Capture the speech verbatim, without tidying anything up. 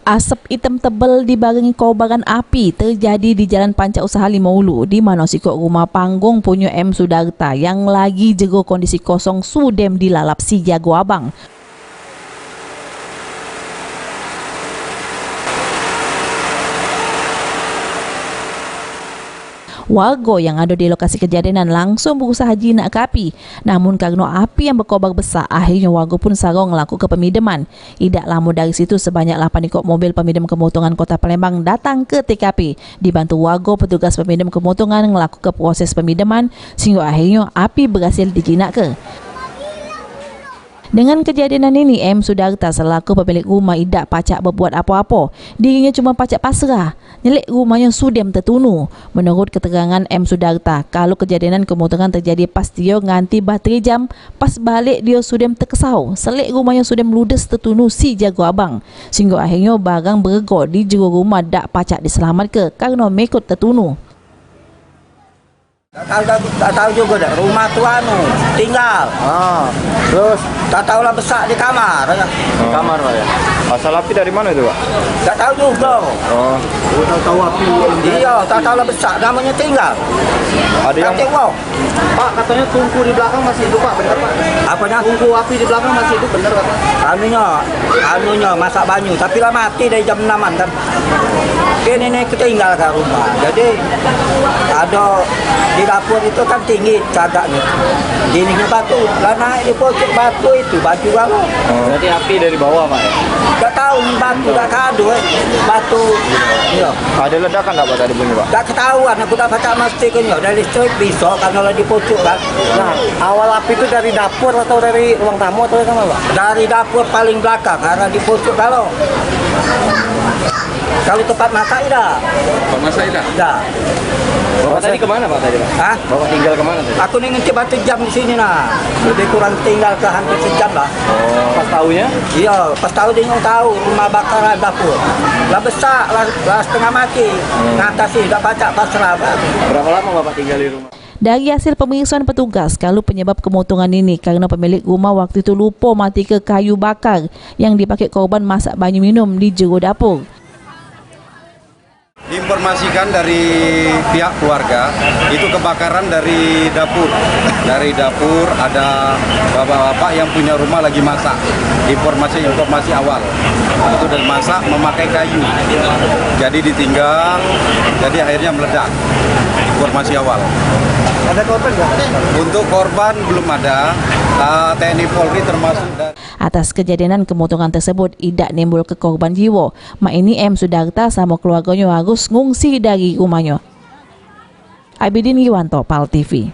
Asep item tebel dibarengi kobaran api terjadi di Jalan Panca Usaha Limo Ulu, di mano sikok rumah panggung punyo M Sudarta yang lagi jero kondisi kosong sudem dilalap si jago abang. Warga yang ado di lokasi kejadian langsung berusaha jinak ke api. Namun, kareno api yang bekobar besak, akhirnyo warga pun saro ngelakuke pemideman. Idak lamo dari situ, sebanyak lapan ikok mobil pemidem kemotongan Kota Palembang datang ke T K P. Dibantu warga, petugas pemidem kemotongan ngelakuke proses pemideman, sehingga akhirnyo api berhasil dijinakke. Dengan kejadian ini, M Sudarta selaku pemilik rumah idak pacak bebuat apo-apo. Dirinyo cuma pacak pasrah, nyelek rumahnyo sudem tetunu. Menurut keterangan M Sudarta, kalu kejadian kemotongan terjadi pas dio nganti bah trijam, pas balek dio sudem tekesau, selek rumahnyo sudem ludes tetunu si jago abang. Sehingga akhirnyo barang berego di jero rumah dak pacak diselamatke kareno mekot tetunu. Tak tahu, tak, tak tahu juga dah. Rumah tu anu, tinggal. Ah, terus? Tak tahulah besak di kamar. Di kamar, Pak, ya? Asal api dari mana itu, Pak? Tak tahu juga. Oh. Oh, tak tahu api. Iya, tak tahulah besak. Namanya tinggal. Ada yang Kaki wong. Pak, katanya tungku di belakang masih hidup, Pak. Benar, Pak? Apanya? Tungku api di belakang masih hidup, benar, Pak? Anunya, anunya masak banyu. Tapi lah mati dari jam enaman kan. Kini ni ketinggal ke rumah. Jadi, ada di dapur itu kan tinggi cagaknya. Dindingnya batu. Lah naik di pucuk batu itu, baju kalau. Oh, berarti api dari bawah, Pak, ya? Tak tahu ni batu, tak kado, eh. Batu. Iya. Ada ledakan tak, Pak, tadi bunyi, Pak? Tak ketahuan, aku tak pacak memastikan. Ada listrik, bisa, karena lah di pucuk kan. Nah, awal api itu dari dapur atau dari ruang tamu atau dari mana, Pak? Dari dapur paling belakang, karena di pucuk kalau. Kalau tempat masak, tidak. Tempat masak, tidak? Tidak. Bapak tadi kemana, Pak, tadi, Pak? Hah? Bapak tinggal kemana tadi? Aku ni ngintip batu jam di sini, nah. Lebih kurang tinggal ke hampir sejam lah. Oh. Pas tahunya? Iya, pas tahu dia nyung tahu rumah bakaran dapur. Lah besak, lah, lah setengah mati. Hmm. Ngatasi, dak pacak pasrah. Berapa lama Bapak tinggal di rumah? Dari hasil pemeriksaan petugas, kalu penyebab kemotongan ini karena pemilik rumah waktu itu lupa matike kayu bakar yang dipakai korban masak banyu minum di jero dapur. Diinformasikan dari pihak keluarga, itu kebakaran dari dapur. Dari dapur ada bapak-bapak yang punya rumah lagi masak. Informasi-informasi awal. Itu dari masak memakai kayu. Jadi ditinggal, jadi akhirnya meledak. Informasi awal. Ada korban nggak? Untuk korban belum ada. Ah, T N I Polri termasuk dari Atas kejadian kemotongan tersebut idak nimbulke korban jiwa. Mak ini M Sudarta samo keluarganyo harus ngungsi dari rumahnyo. Abidin Yuwanto, Pal T V.